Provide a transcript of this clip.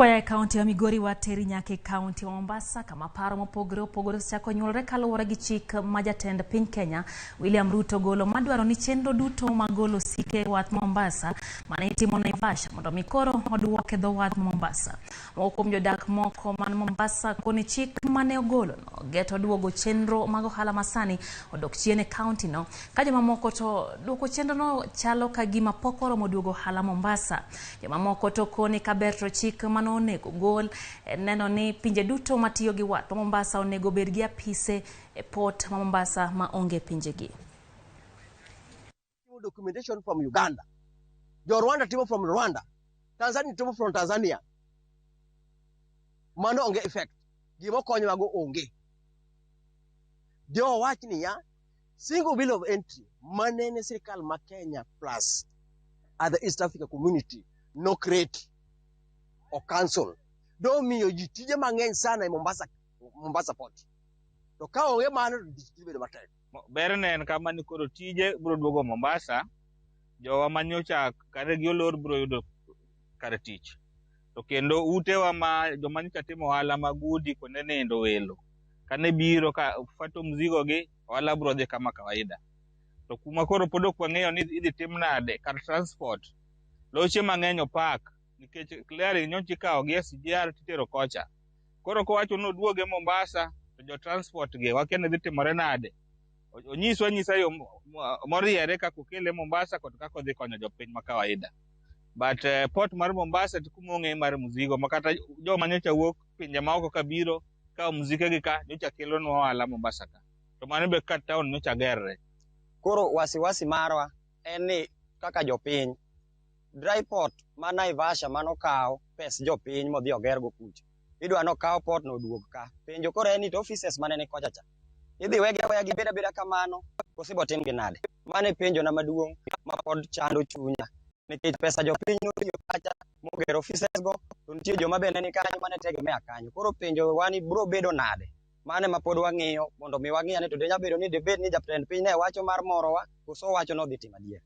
Kwaya e kaunti ya Migori wateri nyaka e kaunti ya Mombasa kama paro mopogore opogore osechako nyuolore kaluwore gi chik ma jatend piny Kenya William Ruto golo madwaro ni chenro duto mag golo osike e wath Mombasa mane itimo Naivasha mondo mi koro oduok e dho wath Mombasa. Moko kuom jodak moko man Mombasa koni chik mane ogolono geto duogo chenro mag ohala masani odok chien e kaunti no ka jomamoko to duoko chenrono chalo ka gima pok oromo duogo ohala Mombasa. Jomamoko to koni kaber to chik mane onego gol en neno ni pinje duto matiyo gi wath ma Mombasa onego bed gi apise e port ma Mombasa ma onge pinjegi. Timo documentation from Uganda. Jo Rwanda timo from Rwanda. Tanzania timo from Tanzania. Mano onge effect. Gima okonyowago onge. De owach niya, single bill of entry manene sirikal ma Kenya plus other East Africa community no create or cancel. Do miyo ji tije mang'eny sana e Mombasa, Mombasa port. To ka onge mano to tich dhi bedo matek. Berne en kama ni koro tije biro duogo Mombasa, jowa manyocha karegi olor biro yudo kar tich. To kendo utewa ma joma nyocha timo ohala mag udi kuonde nindo welo, kane biro ka fato mzigo gi, ohala biro dhi kama kawaida. To kuma koro pod ok wang'eyo ni idhi tim nade kar transport, loche mang'eny opak nikech clearing nyocha ikawo gi SGR titero kocha. Koro kowacho ni oduoge Mombasa to jo transport gi wakia ni dhi timore nade. Onyiswa anyisa yo moriere kaka okele Mombasa kod kaka odhi konyo jopiny ma kawaida. But port mar Mombasa to kuma ong'e mar mzigo ma kata joma nyocha wuok pinje maoko kabiro kawo mzike gi ka nyocha kelonwa ohala Mombasa ka. To mano be ka town nyocha gerre. Koro wasiwasi marwa en ni kaka jopiny, dry port ma Naivasha manokaw pes jopiny modhi ogergo kucha, idwa nokaw port no oduog ka. Penjo koro en ni to offices mane ni kocha cha, idhi wegi aweya gibed abeda kamano koso ibo timgi nade? Mano e penjo na maduong' ma pod chando chunya nikech pesa jopiny notiyo kacha mogero offices go to nitie joma be ne ni kanyo mane tegemea kanyo. Koro penjo wa ni bro bedo nade? Mano ema pod wang'iyo mondo mi wang'i ane to de nyalo bedo ni debed ni jatend piny ne wacho mar morowa koso owacho ni odhi timo adier.